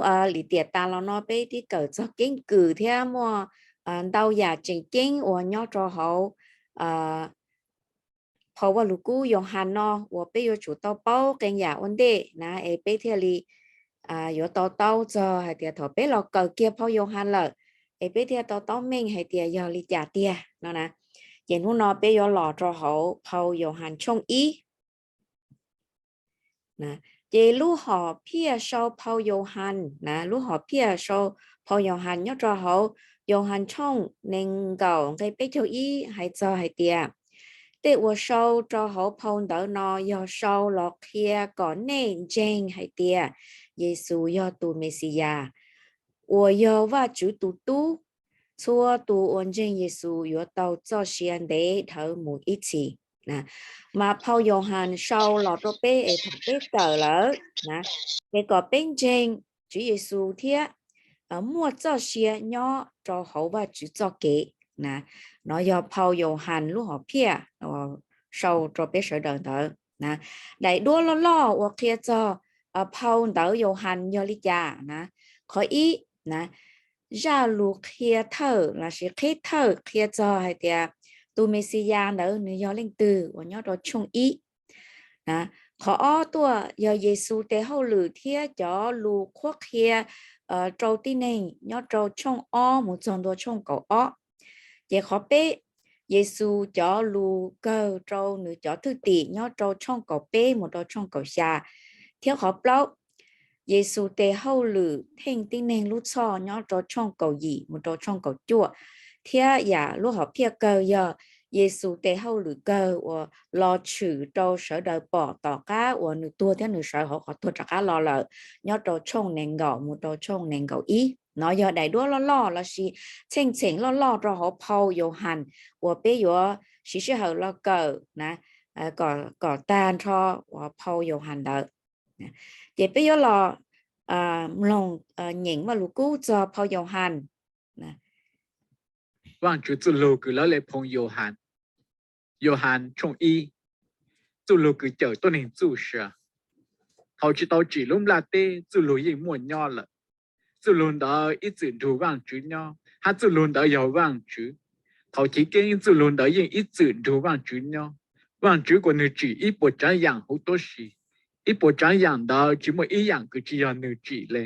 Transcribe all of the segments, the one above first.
Lim tiam tas los no peb twb kawm txog keeb kwm thiab muaj ntau yam tseem ceeb uas nyob rau hauv phau Vaj Lug Kub Yauhas Has no uas peb yuav tsum tau paub qee yam ua ntej na, es peb thiaj li yuav to taub txog hais tias thaum peb los kawm kiag phau Yauhas Has lawm, es peb thiaj to taub meej hais tias yog li cas tiag no na. Ces hnub no peb yuav los rau hauv phau Yauhas Has tshooj ib. Ces lub hom phiaj sau phau Yauhas Has na, lub hom phiaj sau phau Yauhas Has nyob rau hauv Yauhas Has tshooj nees nkaum nqe peb caug ib hais txog hais tias, tej uas sau rau hauv phau ntawv no yog sau los qhia kom nej ntseeg hais tias Yexus yog tus Mexiyas uas yog Vajtswv tus Tub. Txhua tus uas ntseeg Yexus yuav tau txoj sia ntev dhawv mus ib txhis. Mas phau Yauhas Has sau los rau peb es thaum peb kawm lawm na, es kom peb ntseeg Tswv Yexus thiab muaj txoj sia nyob rau hauv Vajtswv txoj kev na. No yog phau Yauhas Has lub hom phiaj sau rau peb sawv daws ntawd. Daim duab loj loj uas qhia txog phau ntawv Yauhas Has yog li cas na? Qhov ib na, zaj lus qhia thawj lossis qhib thawj qhia txog hais tias tus Mexiyas ntawd nws yog leej twg uas nyob rau tshooj ib. Qhov ob tuaj yog Yexus tes hauj lwm thiab cov lus qhuab qhia rau tib neeg nyob rau tshooj ob mus txog ntua tshooj kaum ob. Ces qhov peb, Yexus cov lus kawg rau nws cov thwj tim nyob rau tshooj kaum peb mus rau tshooj kaum xya, thiab qhov plaub, Yexus tes hauj lwm theej tib neeg lub txhoj nyob rau tshooj kaum yim mus rau tshooj kaum cuaj, thiab yam lub hom phiaj kawg yog Yexus tes hauj lwm kawg uas los tshwm rau sawv daws pom tom qab uas nws tuag thiab nws sawv hauv qhov tuag rov qab los lawm, nyob rau tshooj nees nkaum mus rau tshooj nees nkaum ib. No yog daim duab loj loj lossis txheej txheem loj loj rau hauv phau Yauhas Has uas peb yuav siv sij hawm los kawm na, kom tag nrho phau Yauhas Has ntawd. Ces peb yuav los mloog nyeem Vaj Lug Kub txog phau Yauhas Has. Vaajtswv txuj lug kws lawv le phoo Yauhas Has. Yauhas Has tshooj ib. Txuj lug kws cawm tuab neeg txuj sa. Thaus tsi tau tsim lub nplaj teb, txuj lug yeej muaj nyob lawm. Txuj lug ntawd ib txwm nrug Vaajtswv nyob, hab txuj lug ntawd yog Vaajtswv. Thaus chiv keeb txuj lug ntawd yeej ib txwm nrug Vaajtswv nyob. Vaajtswv kuas nwg tsim ib puas tsaav yaam huv tuab si. Ib puas tsaav yaam ntawd tsi muaj ib yaam kws tsi yog nwg tsim le.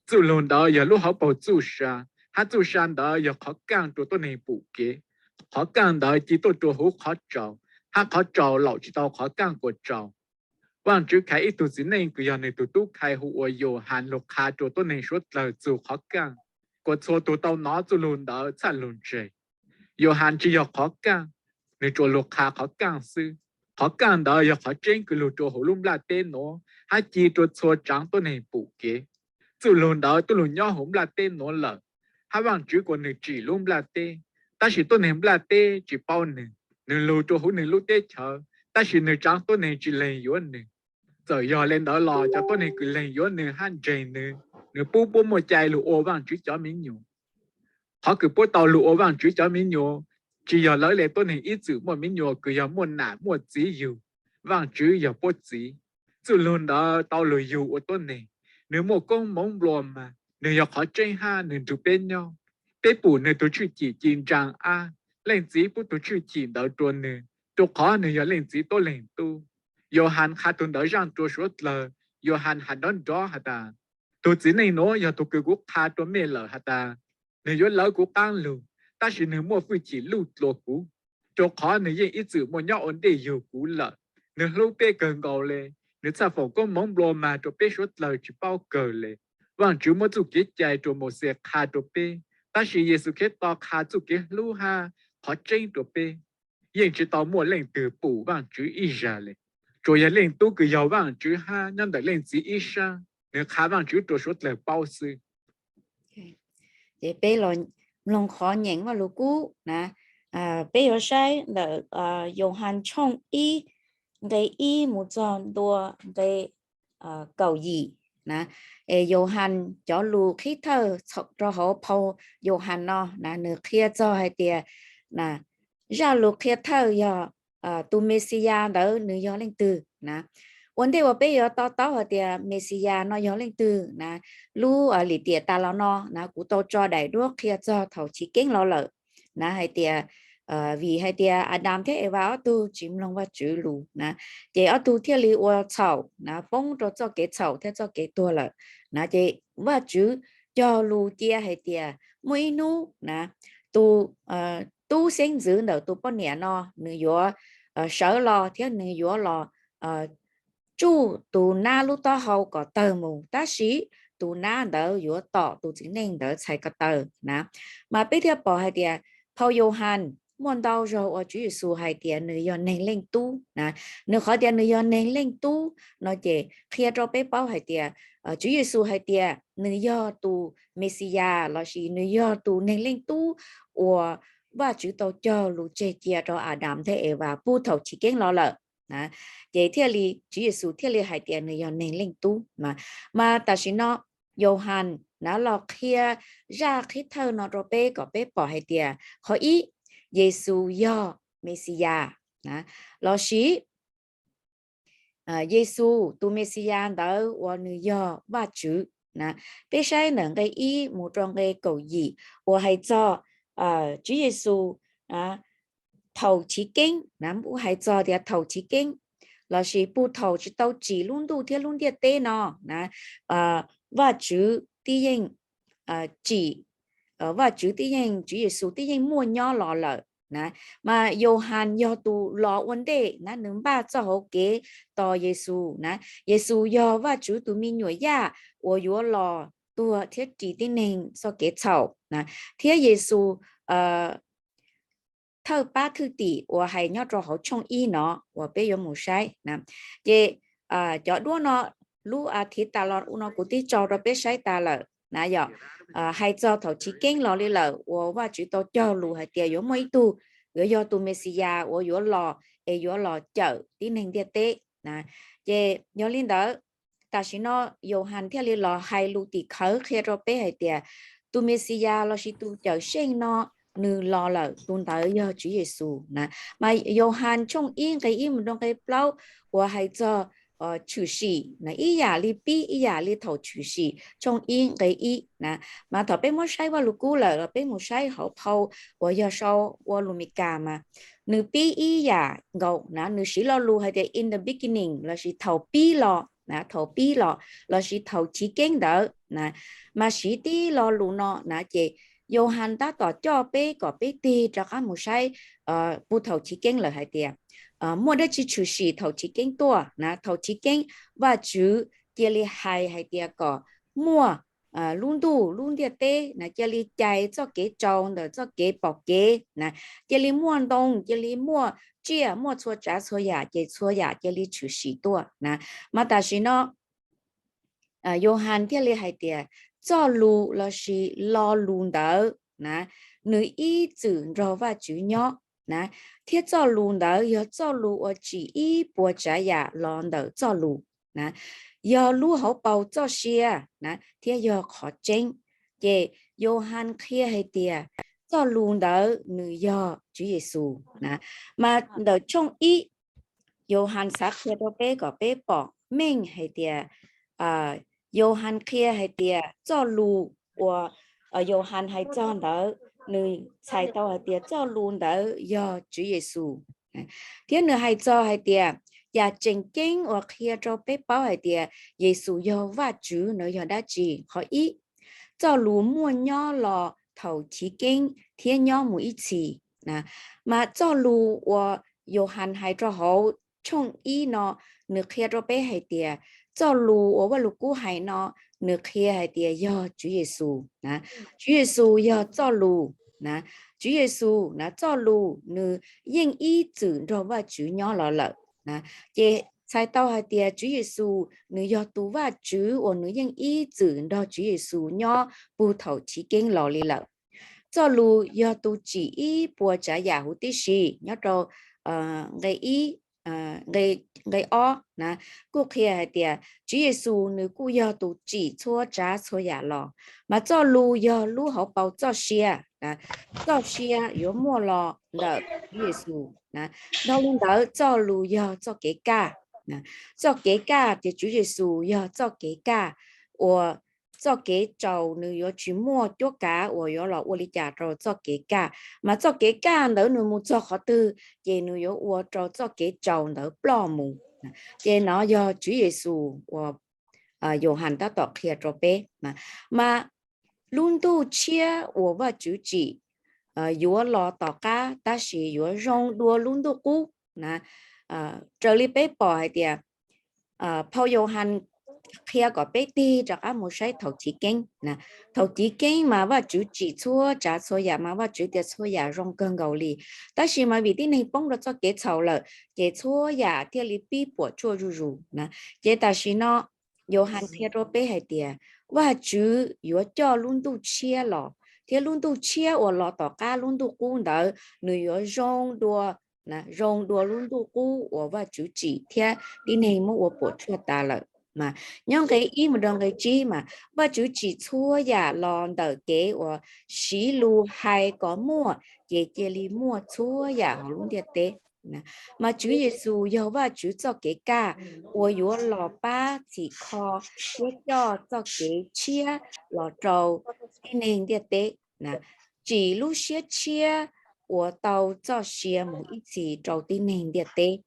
Txuj lug ntawd yog lub hauv paug txuj sa, hab txuj sa ntawd yog qhov kaaj rua tuab neeg pum kev. Qhov kaaj ntawd ci tuaj rua huv qhov tsaus, hab qhov tsaus laum tsi tau qhov kaaj kuas tsaus. Vaajtswv khaiv ib tug txiv neej kws yog nwg tug tub khai hu ua Yauhas Has lug qha rua tuab neeg suav dlawg txug qhov kaaj, kuas txhua tug tau nov txuj lug ntawd txhaj lug ntseg. Yauhas Has tsi yog qhov kaaj, nwg tsuas lug qha qhov kaaj xwb. Qhov kaaj ntawd yog qhov tseeb kws lug rua huv lub nplaj teb nuav, hab ci rua txhua tsaav tuab neeg pum kev. Txuj lug ntawd tub lug nyob huv nplaj teb nuav lawm, hab Vaajtswv kuas nwg tsim lub nplaj teb. Tab sis tuab neeg nplaj teb tsi paub nwg. Nwg lug rua huv nwg lub teb chaws, tab sis nwg tsaav tuab neeg tsi leeg yuav nwg. Txawm yog le ntawd los cov tuab neeg kws leeg yuav nwg hab ntseeg nwg, nwg pub puab muaj cai lug ua Vaajtswv cov miv nyuas. Qhov kws puab tau lug ua Vaajtswv cov miv nyuas, tsi yog lawv le tuab neeg ib txwm muaj miv nyuas kws yog muaj nam muaj txiv yug. Vaajtswv yog puab txiv. Txuj lug ntawd tau lug yug ua tuab neeg. Nwg muaj koob moov nplua mag, nwg yog qhov tseeb hab nwg nrug peb nyob. Peb pum nwg tug tshwj chim ci ntsaa ab. Leej txiv pub tug tshwj chim ntawd rua nwg, rua qhov nwg yog leej txiv tuab leeg tub. Yauhas Has qha tug ntawd zaaj rua suav dlawg. Yauhas Has has nrov nrov has tas, tug txiv neej nuav yog tug kws kuv qha rua mej lawm has tas, nwg yuav lawv kuv qaab lug, tab sis nwg muaj fwj chim luj dlua kuv, rua qhov nwg yeej ib txwm muaj nyob ua ntej yug kuv lawm. Nwg hlub peb kawg nkaus le, nwg txhaj foom koob moov nplua mag rua peb suav dlawg tsi paub kawg le. Vaajtswv muab txuj kev cai rua Mauxes qha rua peb, tab sis Yexus Khetos qha txuj kev hlub hab qhov tseeb rua peb. Yeej tsi tau muaj leej twg pum Vaajtswv ib zag le. Tsuas yog Leej Tub kws yog Vaajtswv hab nyob ntawm Leej Txiv ib sab, nwg qha Vaajtswv rua suav dlawg paub xwb. Ces peb los mloog qhov nyeem Vaj Lug Kub na, peb yuav saib ntawm Yauhas Has tshooj ib, nqe ib mus txog ntua nqe kaum yim na. Yauhas Has cov lug qhib thawj rua hauv phau Yauhas Has no na, nwg qhia txog hais tias, zaj lug qhia thawj yog tus Mexiyas ntawd nwg yog leej twg na. ua ntej uas peb yuav to taub hais tias Mexiyas no yog leej twg na, lub lim tiam tas los no na kuv tau tso daim duab qhia txog thaum chiv keeb los lawm na hais tias vim hais tias Adas thiab Evas ob tug tsis mloog Vajtswv lus na, ces ob tug thiaj li ua txhaum na, poob rau txoj kev txhaum thiab txoj kev tuag lawm na. Ces Vajtswv cog lus cia hais tias muaj ib hnub na, tus tub xeeb ntxwv ntawm tus poj niam no nws yuav sawv los thiab nws yuav los tsuj tus nab lub taub hau kom tawg mus, tab sis tus nab ntawd yuav tom tus txiv neej ntawd txhais ko taw na. Mas peb thiaj pom hais tias phau Yauhas muaj ntau zaug uas Tswv Yexus hais tias nws yog Neeg Leej Tub na. Nws qhov tias nws yog Neeg Leej Tub no ces qhia rau peb paub hais tias Tswv Yexus hais tias nws yog tus Mexiyas lossis nws yog tus Neeg Leej Tub uas Vajtswv tau cog lus tseg cia rau Adas thiab Evas puag thaum chiv keeb los lawm. Ces thiaj li Tswv Yexus thiaj li hais tias nws yog Neeg Leej Tub. Mas tam sim no Yauhas na los qhia zaj qhib thawj no rau peb kom peb pom hais tias qhov ib, Yexus yog Mexiyas na, lossis Yexus tus Mexiyas ntawd uas nws yog Vajtswv na. Peb saib ntawm nqe ib mus rau nqe kaum yim uas hais txog Tswv Yexus thaum chiv keeb na, hais txog tias thaum chiv keeb lossis puag thaum tsis tau tsim lub ntuj thiab lub ntiaj teb no na, Vajtswv tib yeej tsim, Vajtswv tib yeej, Tswv Yexus tib yeej muaj nyob los lawm na. Mas Yauhas yog tus los ua ntej na, nws npaj txoj hauv kev tos Yexus na. Yexus yog Vajtswv tus me nyuam yaj uas yuav los tuag thiab ris tib neeg txoj kev txhaum na. Thiab Yexus thawj pab thwj tim uas hais nyob rau hauv tshooj ib no uas peb yuav mus saib na, ces cov duab no lub a thiv tas los no kuv twb tso rau peb saib tas lawm na, yog hais txog thaum chiv keeb los li lawm uas Vajtswv tau cog lus hais tias yuav muaj ib tug yuav yog tus Mexiyas uas yuav los es yuav los cawm tib neeg ntiaj teb na. Ces yog li ntawd, tam sim no Yauhas thiaj li los hais lus tim khawv qhia rau peb hais tias tus Mexiyas lossis tus cawm seej no nws los lawm, tus ntawd yog Tswv Yexus na. Mas Yauhas tshooj ib nqe ib mus rau nqe plaub uas hais txog tshwm sim na, ib yam li pib ib yam li thaum tshwm sim tshooj ib nqe ib na. Mas thaum peb muab saib Vajluskub lawm los peb mus saib hauv phau uas yog sau ua lus Meskas mas nws pib ib yam nkaus na, nws siv lo lus hais tias in the beginning lossis thaum pib los na, thaum pib los lossis thaum chiv keeb ntawd na. Mas siv tib lo lus no na ces Yauhas tab tom coj peb kom peb tig rov qab mus saib puag thaum chiv keeb lawm hais tias muaj dab tsi tshwm sim thaum chiv keeb tuaj na. Thaum chiv keeb Vajtswv cia li hais hais tias kom muaj lub ntuj lub ntiaj teb na, cia li cais txoj kev tsaus ntawm txoj kev pom kev na, cia li muaj ntoo, cia li muaj tsiaj, muaj txhua tsav txhua yam, ces txhua yam cia li tshwm sim tuaj na. Mas tam sim no Yauhas thiaj li hais tias txoj lus lossis lo lus ntawd na, nws ib txwm nrog Vajtswv nyob na, thiab txoj lus ntawd yog txoj lus uas tsim ib puas tsav yam los ntawm txoj lus na, yog lub hauv paus txoj sia na, thiab yog qhov tseeb. Ces Yauhas qhia hais tias txoj lus ntawd nws yog Tswv Yexus na. Mas ntawm tshooj ib, Yauhas xav qhia rau peb kom peb pom meej hais tias Yauhas qhia hais tias txoj lus uas Yauhas hais txog ntawd, nws txhais tau hais tias txoj lus ntawd yog Tswv Yexus. Thiab nws hais txog hais tias yam tseem ceeb uas qhia rau peb paub hais tias Yexus yog Vajtswv no yog dab tsi? Qhov ib, txoj lus muaj nyob los thaum chiv keeb thiab nyob mus ib txhis. Mas txoj lus uas Yauhas hais rau hauv tshooj ib no, nws qhia rau peb hais tias txoj lus uas Vajluskub hais no, nws qhia hais tias yog Tswv Yexus. Tswv Yexus yog txoj lus na. Tswv Yexus na, txoj lus nws yeej ib txwm nrog Vajtswv nyob los lawm na. Ces txhais tau hais tias Tswv Yexus nws yog tus Vajtswv uas nws yeej ib txwm nrog Tswv Yexus nyob puag thaum chiv keeb los li lawm. Txoj lus yog tus tsim ib puas tsav yam huv tib si. Nyob rau nqe ib, nqe ob na, kuj qhia hais tias Tswv Yexus nws kuj yog tus tsim txhua tsav txhua yam los. Mas txoj lus yog lub hauv paus txoj sia, txoj sia yuav muaj los ntawm Tswv Yexus. Dhau li ntawd, txoj lus yog txoj kev kaj. Txoj kev kaj ces Tswv Yexus yog txoj kev kaj uas txoj kev tsaus nws yuav tsis muaj cuab kav uas yuav los ua li cas rau txoj kev kaj, mas txoj kev kaj ntawd nws mus txog qhov twg ces nws yuav ua rau txoj kev tsaus ntawd ploj mus. Ces no yog Tswv Yexus uas Yauhas tab tom qhia rau peb. Mas lub ntuj tshiab uas Vajtswv tsim yuav los tom qab, tab sis yuav zoo dua lub ntuj qub na. Raws li peb pom hais tias phau Yauhas qhia kom peb tig rov qab mus saib thaum chiv keeb. Thaum chiv keeb mas Vajtswv tsim txhua tsav txhua yam, mas Vajtswv tias txhua yam zoo kawg nkaus li. Tab sis mas vim tib neeg poob rau txoj kev txhaum lawm, ces txhua yam thiaj li pib puas tsuaj zuj zus na. Ces tam sim no Yauhas qhia rau peb hais tias Vajtswv yuav coj lub ntuj tshiab los, thiab lub ntuj tshiab uas los tom qab lub ntuj qub ntawd nws yuav zoo dua zoo dua lub ntuj qub uas Vajtswv tsim thiab tib neeg muab ua puas tsuaj tas lawm. Mas nyob nqe ib mus rau nqe tsib mas Vajtswv tsim txhua yam los ntawm kev uas siv lus hais kom muaj, ces cia li muaj txhua yam hauv lub ntiaj teb. Mas Tswv Yexus yog Vajtswv txoj kev kaj uas yuav los pab txhim kho thiab coj txoj kev tshiab los rau tib neeg ntiaj teb, tsim lub siab tshiab uas tau txoj sia mus ib txhis rau tib neeg ntiaj teb.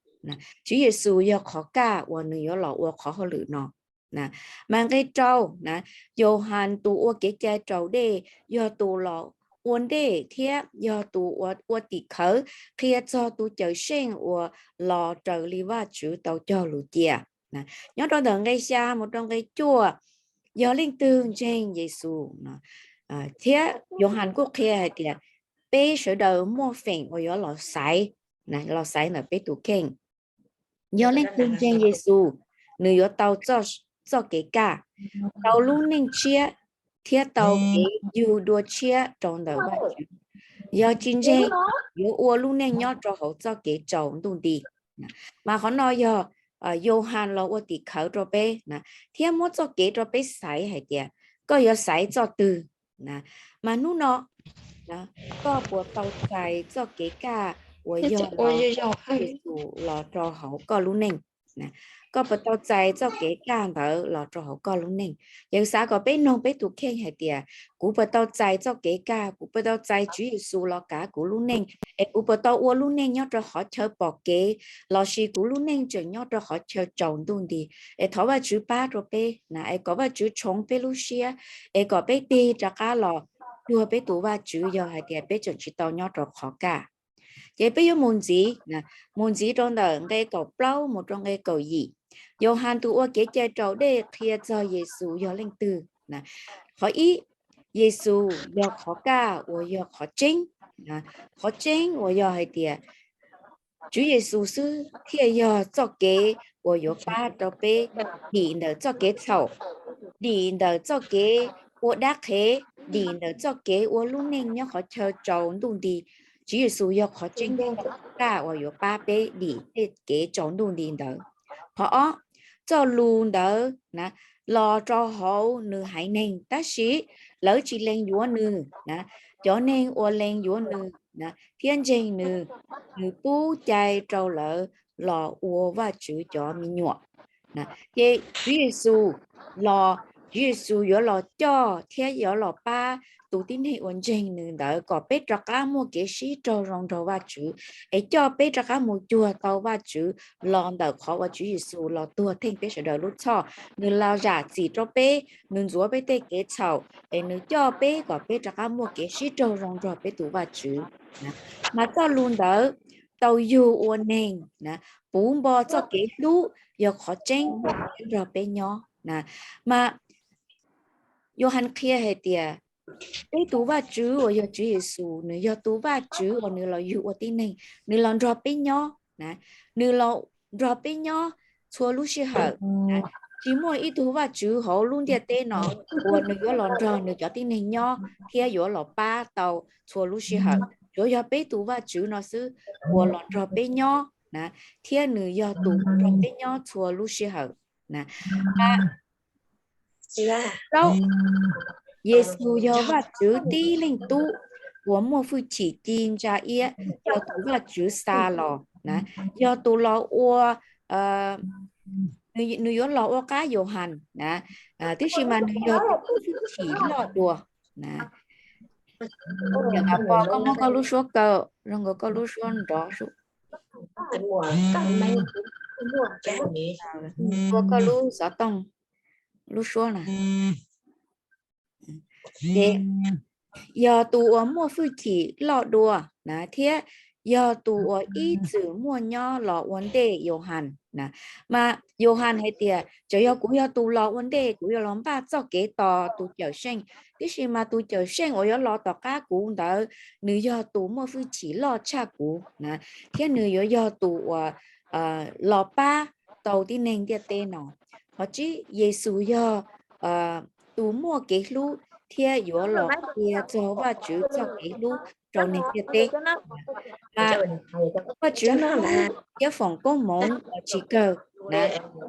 Tswv Yexus yog qhov kaj uas nws yuav los ua qhov hauj lwm no. Mas nqe rau na, Yauhas tus ua kev cai raus dej yog tus los ua ntej thiab yog tus ua tim khawv qhia txog tus Cawmseej uas los raws li Vajtswv tau cog lus cia. Nyob rau ntawm nqe xya mus rau nqe cuaj, yog leej twg ntseeg Yexus, thiab Yauhas kuj qhia hais tias peb sawv daws muaj feem uas yuav los xaiv, los xaiv ntawm peb tus kheej. Yog leej twg ntseeg Yexus, nws yuav tau txoj kev kaj, tau lub neej tshiab, thiab tau kev yug dua tshiab rau ntawm Vajtswv. Yog tsis ntseeg, yuav ua lub neej nyob rau hauv txoj kev tsaus ntuj nti. Mas qhov no yog Yauhas los ua tim khawv rau peb na, thiab muab txoj kev rau peb xaiv hais tias koj yuav xaiv txoj twg. Mas hnub no koj puas tau txais txoj kev kaj uas yog Yexus los rau hauv koj lub neej? Koj puas tau txais txoj kev kaj ntawd los rau hauv koj lub neej? Ces xav kom peb noog peb tus kheej hais tias kuv puas tau txais txoj kev kaj, kuv puas tau txais Tswv Yexus los kav kuv lub neej, es kuv puas tau ua lub neej nyob rau qhov chaw pom kev, lossis kuv lub neej tseem nyob rau qhov chaw tsaus ntuj nti? Es thov Vajtswv pab rau peb na, es kom Vajtswv tshoov peb lub siab, es kom peb tig rov qab los cuag peb tus Vajtswv yog hais tias peb tseem tsis tau nyob rau qhov kaj. Ces peb yuav mus ntxiv, mus ntxiv rau ntawm nqe kaum plaub mus rau nqe kaum yim. Yauhas tus ua kev cai raus dej qhia txog Yexus yog leej twg. Qhov ib, Yexus yog qhov kaj uas yog qhov tseeb. Qhov tseeb uas yog hais tias Tswv Yexus xwb thiaj yog txoj kev uas yuav pab rau peb dim ntawm txoj kev txhaum, dim ntawm txoj kev ua dab qhev, dim ntawm txoj kev ua lub neej nyob qhov chaw tsaus ntuj nti. Tswv Yexus yog qhov tseeb thiab qhov kaj uas yuav pab peb dim tej kev tsaus ntuj nti ntawd. Qhov ob, txoj lus ntawd na los rau hauv nws haiv neeg, tab sis lawv tsis lees yuav nws na. Cov neeg uas lees yuav nws na thiab ntseeg nws, nws pub cai rau lawv los ua Vajtswv cov me nyuam. Ces Tswv Yexus los, Tswv Yexus yuav los coj thiab yuav los pab tus tib neeg uas ntseeg nws ntawd kom peb rov qab muaj kev sib raug zoo nrog Vajtswv, es coj peb rov qab mus cuag tau Vajtswv los ntawm qhov uas Tswv Yexus los tuag theej peb sawv daws lub txhoj. Nws los zam txim rau peb, nws ntxuav peb tej kev txhaum, es nws coj peb kom peb rov qab muaj kev sib raug zoo nrog peb tus Vajtswv. Mas txoj lus ntawd tau yug ua neeg na, puv npo txoj kev hlub yog qhov tseeb nrog peb nyob na. Mas Yauhas qhia hais tias peb tus Vajtswv uas yog Tswv Yexus, nws yog tus Vajtswv uas nws los yug ua tib neeg, nws los nrog peb nyob na, nws los nrog peb nyob txhua lub sij hawm. Tsis muaj ib tug Vajtswv hauv lub ntiaj teb no uas nws yuav los nrog nws cov tib neeg nyob thiab yuav los pab tau txhua lub sij hawm. Tsuas yog peb tus Vajtswv no xwb uas los nrog peb nyob na, thiab nws yog tus nrog peb nyob txhua lub sij hawm na. Mas plaub, Yexus yog Vajtswv tib leej tub uas muaj hwj chim ci ntsa iab, yog tus Vajtswv xa los na, yog tus los ua, nws, nws yuav los ua qab Yauhas na, tiam sis mas nws yog tus muaj hwj chim loj dua na. Yog tas pom koj muab koj lub suab kaw, zoo nkaus koj lub suab nrov, ua koj lub xov tooj, lub suab na. Ces yog tus uas muaj hwj chim loj dua na, thiab yog tus uas ib txwm muaj nyob los ua ntej Yauhas na. Mas Yauhas hais tias, txawm yog kuv yog tus los ua ntej, kuv yuav los npaj txoj kev tos tus Cawmseej, tiam sis mas tus Cawmseej uas yuav los tom qab kuv ntawd, nws yog tus muaj hwj chim loj tshaj kuv na, thiab nws yuav yog tus uas los pab tau tib neeg ntiaj teb no. Qhov tsib, Yexus yog tus muaj kev hlub thiab yuav los qhia txog Vajtswv txoj kev hlub rau neeg ntiaj teb. Mas Vajtswv hlub thiab foom koob hmoov los tsis kawg na,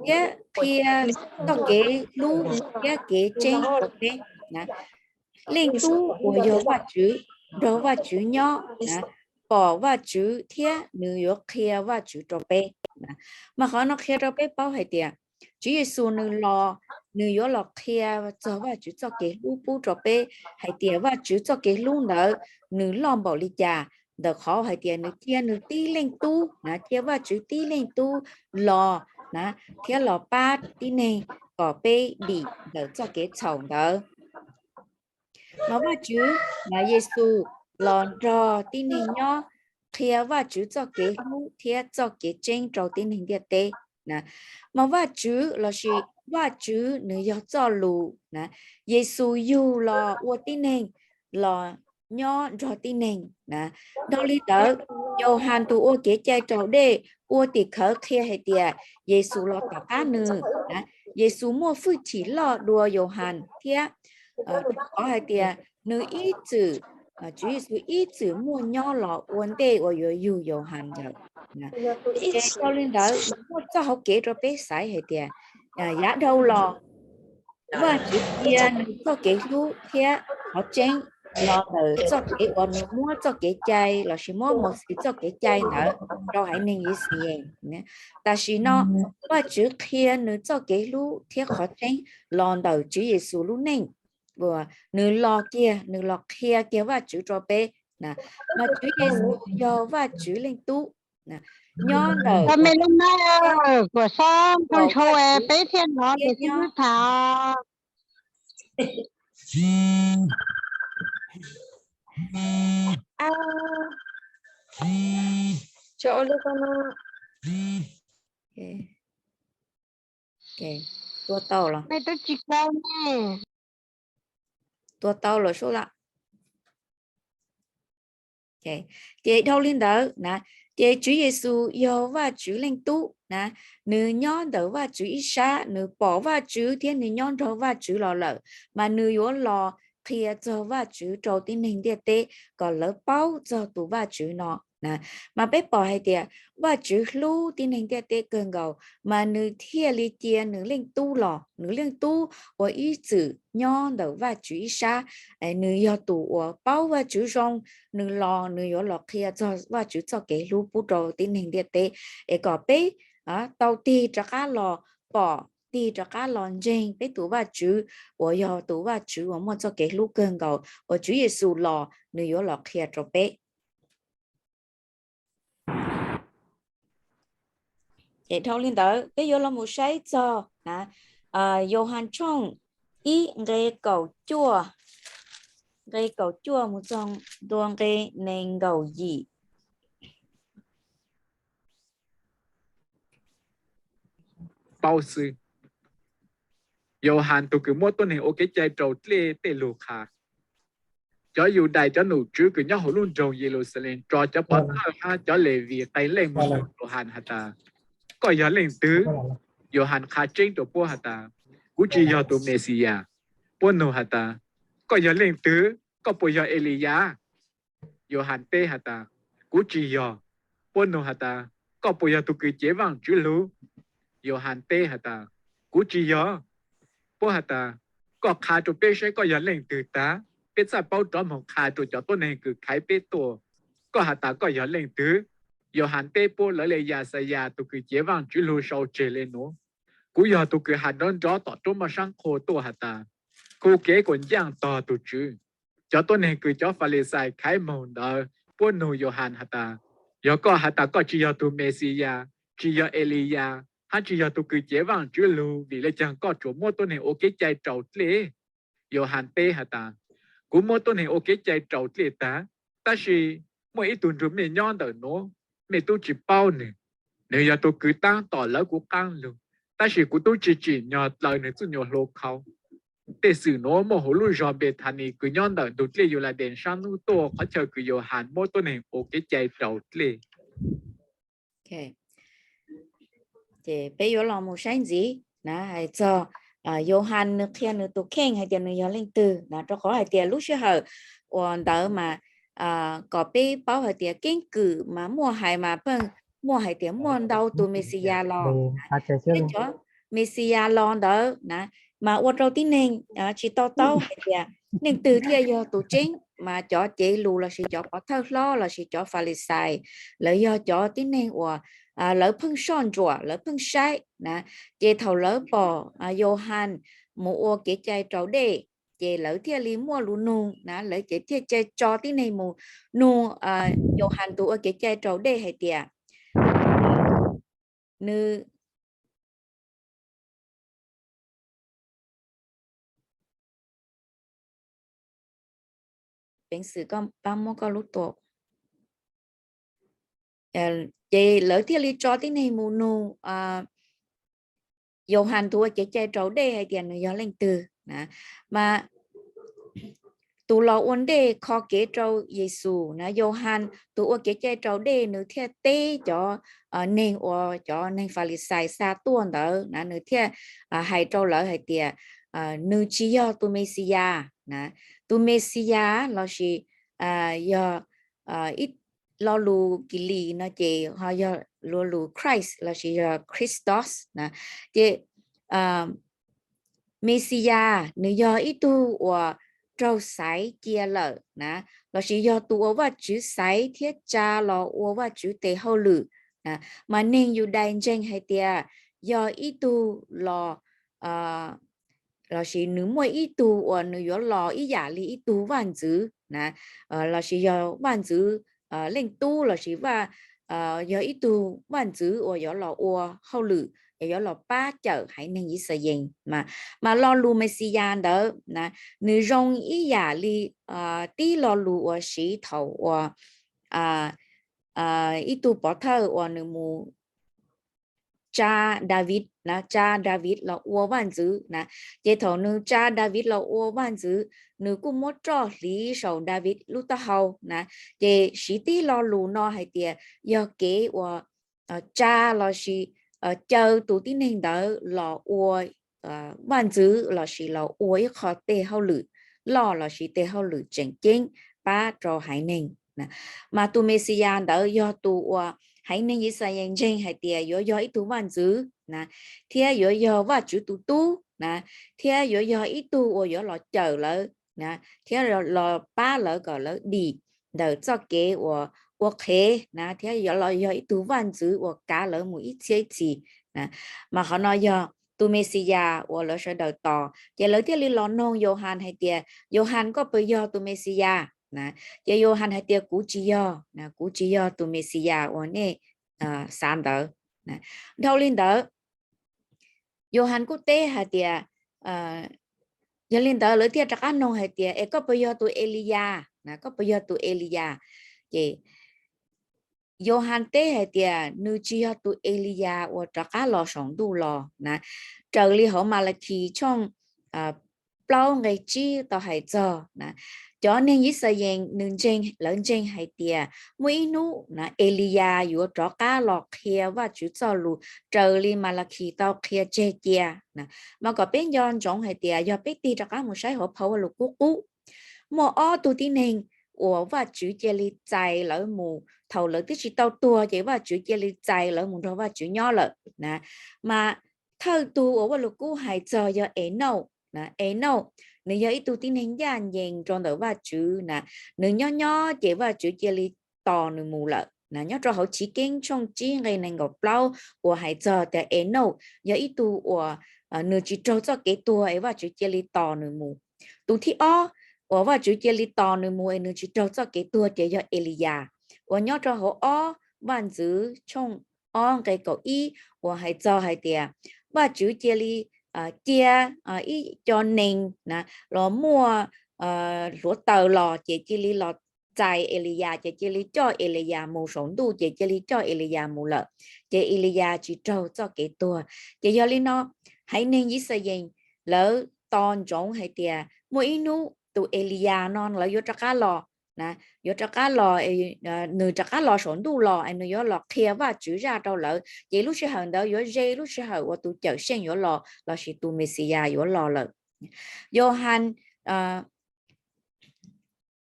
thiab qhia txoj kev hlub thiab kev tseeb rau peb na. Leej Tub uas yog Vajtswv, nrog Vajtswv nyob na, pom Vajtswv thiab nws yuav qhia Vajtswv rau peb. Mas qhov no qhia rau peb paub hais tias Tswv Yexus nws los, nws yuav los qhia txog Vajtswv txoj kev hlub pub rau peb, hais tias Vajtswv txoj kev hlub ntawd nws loj npaum li cas, ntawm qhov hais tias nws cia nws tib Leej Tub na, cia Vajtswv tib Leej Tub los na, thiab los pab tib neeg kom peb dim ntawm txoj kev txhaum ntawd. Mas Vajtswv, mas Yexus los nrog tib neeg nyob, qhia Vajtswv txoj kev hlub thiab txoj kev tseeb rau tib neeg ntiaj teb na. Mas Vajtswv lossis Vajtswv nws yog txoj lus na, Yexus yug los ua tib neeg, los nyob nrog tib neeg na. Dhau li ntawd, Yauhas tus ua kev cai raus dej ua tim khawv qhia hais tias Yexus los tom qab nws na, Yexus muaj hwj chim loj dua Yauhas thiab rau qhov hais tias nws ib txwm, Tswv Yexus ib txwm muaj nyob los ua ntej uas yuav yug Yauhas lawm. Ces dhau li ntawd nws muaj txoj hauv kev rau peb xaiv hais tias yav dhau los Vajtswv qhia nws txoj kev hlub thiab qhov tseeb los ntawm txoj kev uas nws muab txoj kev cai lossis muab Mauxes txoj kev cai ntawd rau haiv neeg Yixalayees. Tam sim no Vajtswv qhia nws txoj kev hlub thiab qhov tseeb los ntawm Tswv Yexus lub neej uas nws los kiag, nws los qhia kiag Vajtswv rau peb. Mas Tswv Yexus yog Vajtswv Leej Tub nyob ntawm me lub nab kuam xob npau ntsho peb thiaj hnov tias xib hwb tham. Tua tau los? Tua tau los sub lawm. Ces dhau li ntawd na, ces Tswv Yexus yog Vajtswv Leej Tub na, nws nyob ntawm Vajtswv ib sab, nws pom Vajtswv thiab nws nyob nrog Vajtswv los lawm, mas nws yuav los qhia txog Vajtswv rau tib neeg ntiaj teb kom lawv paub txog tus Vajtswv no. Mas peb pom hais tias Vajtswv hlub tib neeg ntiaj teb kawg nkaus, mas nws thiaj li cia nws Leej Tub los, nws Leej Tub uas ib txwm nyob ntawm Vajtswv ib sab, nws yog tus uas paub Vajtswv zoo, nws los nws yuav los qhia txog Vajtswv txoj kev hlub pub rau tib neeg ntiaj teb, es kom peb tau tig rov qab los pom, tig rov qab los ntseeg peb tus Vajtswv uas yog tus Vajtswv uas muaj txoj kev hlub kawg nkaus uas Tswv Yexus los nws yuav los qhia rau peb. Ces dhau li ntawd peb yuav los mus saib txog Yauhas tshooj ib nqe kaum cuaj, nqe kaum cuaj mus txog ntua nqe nees nkaum yim. Paub xwb, Yauhas tus kws muab tuab neeg ua kev cai raus dlej tej lug qha. Cov Yudais cov nom tswv kws nyob hauv lub nroog Yeluxalees tso cov pov thawj hab cov Levis qee leej mus nug Yauhas has tas, koj yog leej twg? Yauhas qha tseeb rau puab has tas, kuv tsis yog tus Mexiyas. Puab nug has tas, koj yog leej twg? Koj puas yog Eliyas? Yauhas teb has tas, kuv tsis yog. Puab nug has tas, koj puas yog tus kws cev vaaj tswv lug? Yauhas teb has tas, kuv tsis yog. Puab has tas, koj qha rau peb saib koj yog leej twg tag, peb txhaj paub rov moog qha rau cov tuab neeg kws khaiv peb tuaj. Koj has tas koj yog leej twg? Yauhas teb puab lawv le Yaxayas tus kws cev vaaj tswv lug sau tseg le nuav. Kuv yog tus kws has nrov nrov tom roob moj sab qhua tuaj has tas, kuv kev kuas ncaaj tog tug Tswv. Cov tuab neeg kws cov Falixais khaiv moog ntawd puab nug Yauhas has tas, yog koj has tas koj tsi yog tug Mexiyas, tsi yog Eliyas, hab tsi yog tug kws cev Vaajtswv lug, vim le caag koj tsuas muab tuab neeg ua kev cai raus dlej? Yauhas teb has tas, kuv muab tuab neeg ua kev cai raus dlej tag, tab sis muaj ib tug nrug mej nyob ntawm nuav, mej tub tsi paub nwg. Nwg yog tug kws taab tom lawv kuv qaab lug, tab sis kuv tub tsi tsim nyog dlaws nwg txuj nyuas hlua khau. Tej xwm nuav muaj huv lub zog Npethanis kws nyob ntawm ntug dlej Yuladees saab nub tuaj, qhov chaw kws Yauhas muab tuab neeg ua kev cai raus dlej. Ces peb yuav los mus saib ntxiv na, hais txog Yauhas nwg qhia nwg tus kheej hais tias nwg yog leej twg na, rau qhov hais tias lub sij hawm uas ntawd mas kom peb paub hais tias keeb kwm mas muaj hais mas pheej muaj hais tias muaj ntau tus Mexiyas los, thiab cov Mexiyas los ntawd na mas ua rau tib neeg tsi to taub hais tias leej twg thiaj yog tus tseeb, mas cov cev lus lossis cov pov thawj hlob lossis cov Falixais, lawv yog cov tib neeg uas lawv pheej soj ntsuam, lawv pheej saib na. Ces thaum lawv pom Yauhas mus ua kev cai raus dlej, ces lawv thiaj li muaj lus nug na, lawv ces thiaj cai tso tib neeg mus nug Yauhas tus ua kev cai raus dlej hais tias, nws peev xwm koj pab muab koj lub tua. Ces lawv thiaj li tso tib neeg mus nug Yauhas tus ua kev cai raus dlej hais tias nws yog leej twg na. Mas tus los ua ntej kho kev rau Yexus na, Yauhas tus ua kev cai raus dlej nws thiaj teb cov neeg uas cov neeg Falixais xa tuaj ntawd na, nws thiaj hais rau lawv hais tias nws tsis yog tus Mexiyas na. Tus Mexiyas lossis yog ib lo lus Kilis no ces ho yog lo lus Christ lossis yog Christos na. Ces Mexiyas nws yog ib tug uas raug xaiv cia lawm na, lossis yog tus uas Vajtswv xaiv thiab tsa los ua Vajtswv tes hauj lwm na. Mas neeg Yudais ntseeg hais tias yog ib tug los lossis nws muaj ib tug uas nws yuav los ib yam li ib tug vaj ntxwv na, lossis yog vaj ntxwv leej tub lossis yog ib tug vaj ntxwv uas yuav los ua hauj lwm, yuav los pab cawm haiv neeg Yixalayees. Mas lo lus Mexiyas ntawd na, nws zoo ib yam li tib lo lus uas siv thaum uas ib tug pov thawj uas nws mus tsa Daviv na, tsa Daviv los ua vaj ntxwv na. Ces thaum nws tsa Daviv los ua vaj ntxwv, nws kuj muab roj hliv saum Daviv lub taub hau na. Ces siv tib lo lus no hais tias yog kev uas tsa lossis caw tus tib neeg ntawd los ua vaj ntxwv lossis los ua ib qho tej hauj lwm loj lossis tej hauj lwm tseem ceeb pab rau haiv neeg. Mas tus Mexiyas ntawd yog tus uas haiv neeg Yixalayees ntseeg hais tias yuav yog ib tug vaj ntxwv na, thiab yuav yog Vajtswv tus tub na, thiab yuav yog ib tug uas yuav los cawm lawv na, thiab los pab lawv kom lawv dim ntawm txoj kev uas ua qhev na, thiab yuav los yog ib tug vaj ntxwv uas kav lawv mus ib txhiab ib txhis na. Mas qhov no yog tus Mexiyas uas lawv sawv daws tos. Ces lawv thiaj li los noog Yauhas hais tias, Yauhas, koj puas yog tus Mexiyas na? Ces Yauhas hais tias, kuv tsis yog, kuv tsis yog tus Mexiyas uas nej xav ntawd. Dhau li ntawd, Yauhas kuj teb hais tias, yog li ntawd lawv thiaj rov qab noog hais tias, es koj puas yog tus Eliyas? Koj puas yog tus Eliyas? Ces Yauhas teb hais tias nws tsis yog tus Eliyas uas rov qab los saum ntuj los na. Raws li hauv Malakis tshooj plaub nqe tsib tau hais txog na, cov neeg Yixalayees nws ntseeg, lawv ntseeg hais tias muaj ib hnub na Eliyas yuav rov qab los qhia Vajtswv txoj lus raws li Malakis tau qhia tseg cia na. Mas kom peb nco ntsoov hais tias yog peb tig rov qab mus saib hauv phau Vajluskub qub, muaj ob tug tib neeg uas Vajtswv cia li txais lawv mus thaum lawv twb tsis tau tuag ces Vajtswv cia li txais lawv mus nrog Vajtswv nyob lawm na. Mas thawj tug uas Vajluskub hais txog yog Enauj na. Enauj nws yog ib tug tib neeg ncaj ncees rau ntawm Vajtswv na. Nws nyob nyob ces Vajtswv cia li tos nws mus lawm. Nyob rau hauv Chiv Keeb tshooj tsib nqe nees nkaum plaub uas hais txog tias Enauj yog ib tug uas nws tsis raug txoj kev tuag es Vajtswv cia li tos nws mus. Tus thib ob uas Vajtswv cia li tos nws mus es nws tsis raug txoj kev tuag ces yog Eliyas, uas nyob rau hauv ob Vaj ntxwv tshooj ob nqe kaum ib uas hais txog hais tias Vajtswv cia li cia ib co nees los muaj hluav taws los ces cia li los txais Eliyas ces cia li coj Eliyas mus saum ntuj ces cia li coj Eliyas mus lawm, ces Eliyas tsis raug txoj kev tuag. Ces yog li no haiv neeg Yixalayees lawv tos ntsoov hais tias muaj ib hnub tus Eliyas no lawv yuav rov qab los, yuav rov qab los, nws rov qab los saum ntuj los es nws yuav los qhia Vajtswv zaj rau lawv ces lub sij hawm ntawd yuav ze lub sij hawm uas tus Cawmseej yuav los lossis tus Mexiyas yuav los lawm. Yauhas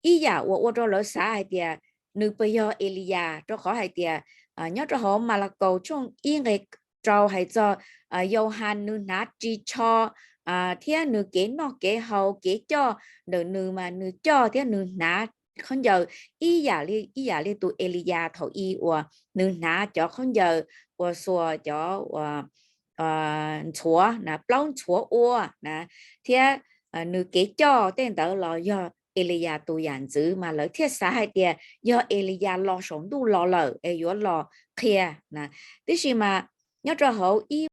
ib yam uas ua rau lawv xav hais tias nws puas yog Eliyas, rau qhov hais tias nyob rau hauv Malakaus tshooj ib nqe rau hais txog Yauhas nws hnav ris tsho thiab nws kev noj kev haus kev coj ntawm nws mas nws coj thiab nws hnav khaub ncaws ib yam li ib yam li tus Eliyas thaum i uas nws hnav cov khaub ncaws uas xuas cov ntxhuav na, plaub ntxhuav ua na, thiab nws kev coj tej ntawd los yog Eliyas tus yam ntxwv mas lawv thiaj xav hais tias yog Eliyas los saum ntuj los lawm es yuav los qhia na. Tiam sis mas nyob rau hauv ib